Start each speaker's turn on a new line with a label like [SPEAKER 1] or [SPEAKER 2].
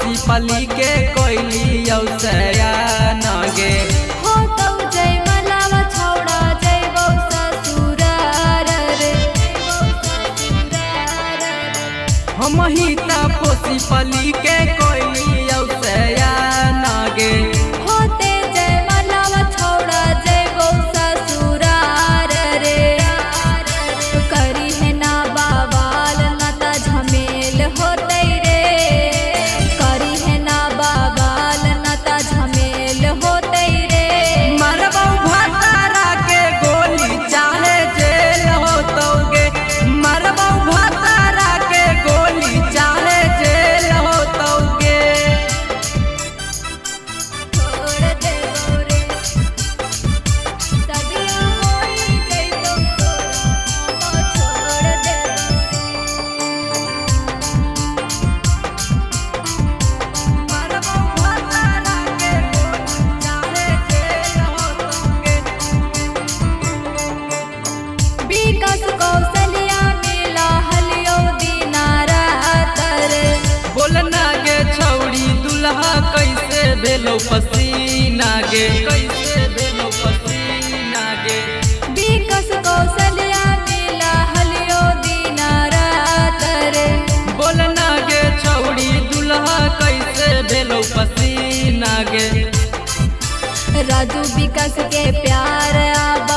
[SPEAKER 1] पोसी पली के कोइली औसया गे।
[SPEAKER 2] हो तौ जय मलावा छौड़ा जयबौ ससुरार रे।
[SPEAKER 1] हम ही ता पोसी पली के कोइली औसया गे।
[SPEAKER 2] होते जय मलावा छौड़ा जयबौ ससुरार रे। करी है ना बाबाल ना झमेल होतै रे। करी है ना बाबाल ना झमेल होतै रे।
[SPEAKER 1] मरबौ भतारा के गोली चाहे जेल होतौगे। मरबौ भतारा के गोली चाहे जेल होतौगे।
[SPEAKER 2] छोड़ देबौ रे सदिया होई जइतौ तोरा छोड़ देबौ।
[SPEAKER 1] मरबौ भतारा के गोली चाहे जेल होतौगे।
[SPEAKER 2] विकास कौशल्या मिला हलियो दिना रात रे।
[SPEAKER 1] बोलना गे छौड़ी दुल्हा कैसे भेलो पसीना गे। कैसे भेलो पसीना गे।
[SPEAKER 2] विकास कौशल्या मिला हलियो दिना रात रे।
[SPEAKER 1] बोलना गे छौड़ी दुल्हा कैसे भेलो पसीना गे।
[SPEAKER 2] राजू विकास के प्यार आबा